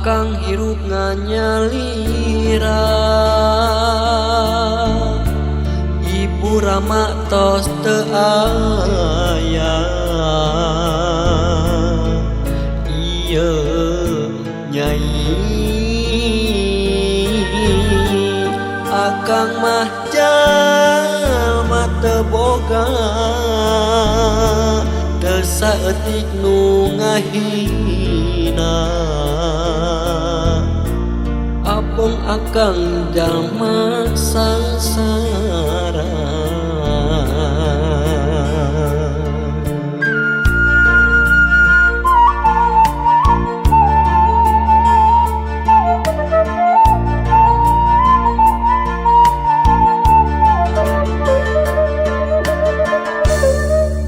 Akang hirup nganyalira Ibu Rama tos teu aya Ieu Nyai Akang mah jalma teu boga teu saeutik nu ngahina Abong akang jalma sangsara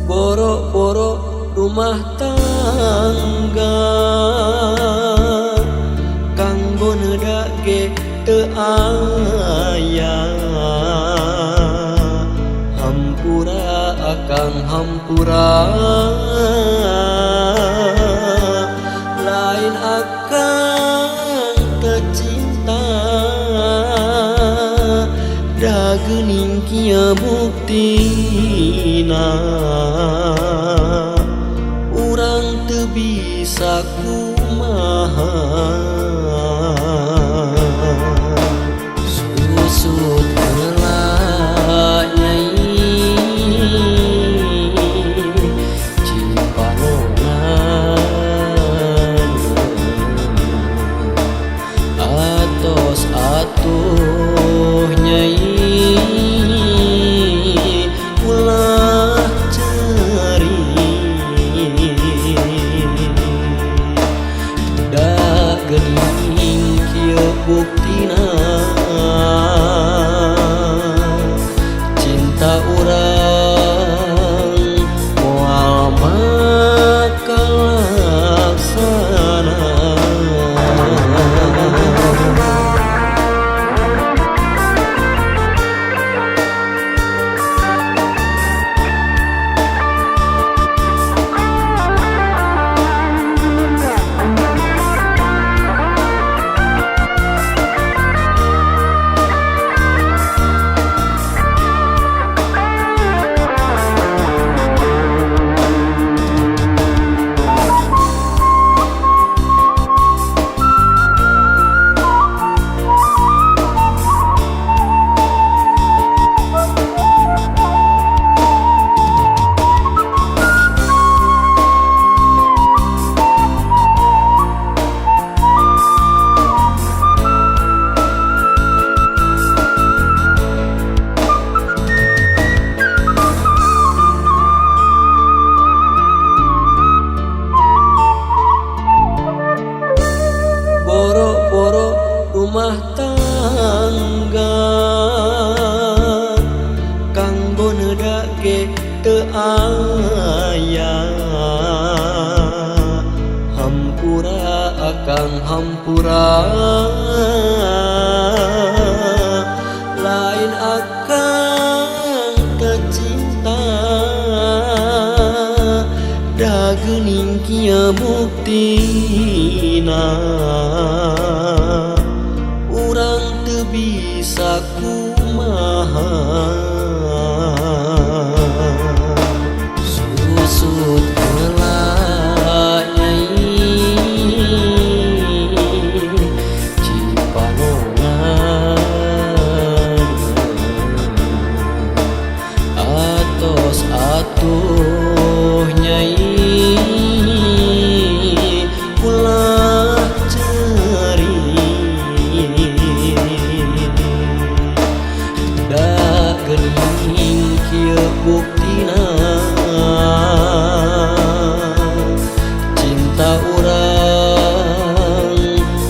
Boro-boro rumah tangga kanggo neuda ge teu aya Hampura akang hampura lain akang teu cinta da geuning kieu buktina Urang teu bisa kumaha Susut heula Nyai Cipanonan Atos atuh Nyai ulah ceurik Da geuning kieu buktina Cinta urang moal bakal laksana Boro-boro rumah tangga kanggo neuda ge teu aya Hampura akang hampura lain akang teu cinta da geuning kieu buktina Urang teu bisa kumaha Susut heula Nyai Cipanonan Atos atuh Nyai ulah ceurik Da geuning kieu buktina Cinta urang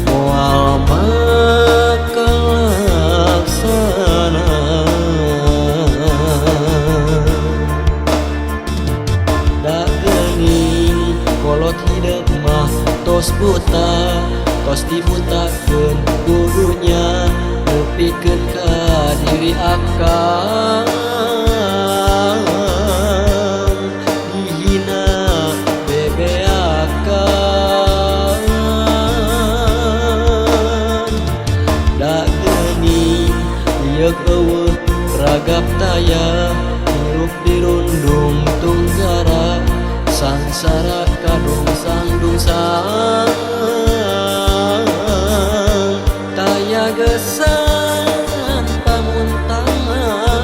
moal bakal laksana Da geuning kolot hideung mah tos buta tos dibutakeun ku dunya nepikeun ka diri akang dihina bebeakan. Buleuk euweuh ragap taya, hirup dirundung tunggara, sangsara kadungsang-dungsang. Taya gesan pamuntangan.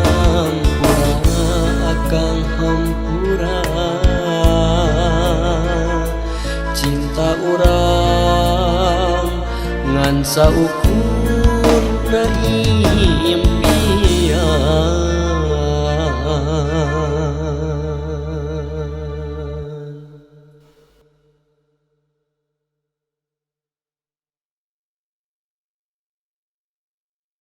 Hampura akang, hampura. Cinta urang ngan saukur impian.